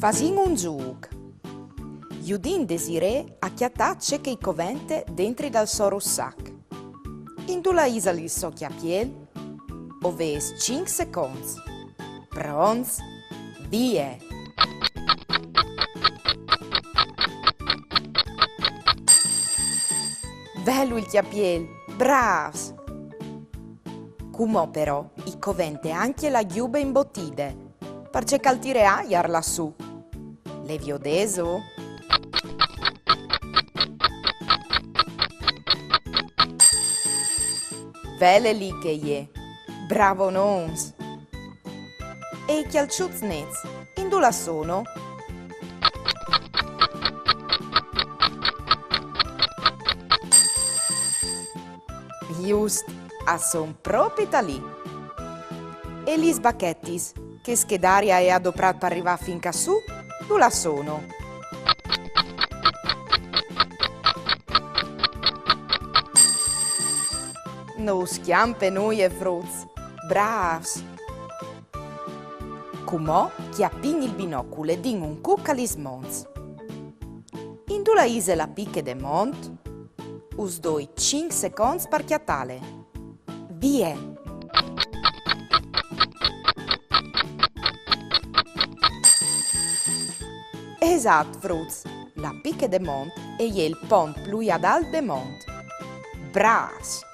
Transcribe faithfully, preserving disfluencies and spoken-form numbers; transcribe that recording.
Fasìn un zûc. Judìn Desirée a cjatâ ce che i covente dentri dal so russac. Indulà isal il so cjapiel? O vês cinc seconts. Pronts? Vie! Velu il cjapiel, brâfs! Cumò però i covente ancje la gjube imbotide, parcè che al tire aiar lassù. Le viodêso? Vele li che e je. Bravonons! E i cjalçuts nets, indulà sono? Just, a son propit alì. E lis bachetis, chês che Daria e à doprât par rivâ fin ca sù, dulà sono? No us cjampe nuie, fruts. Brâfs! Cumò cjapìn il binocul e din un cuc a lis monts. Indulà ise la piche de mont? Us doi cinc seconts par cjatâle. Vie! Esat, fruts, la piche de mont e je il pont plui adalt de mont. Brâfs!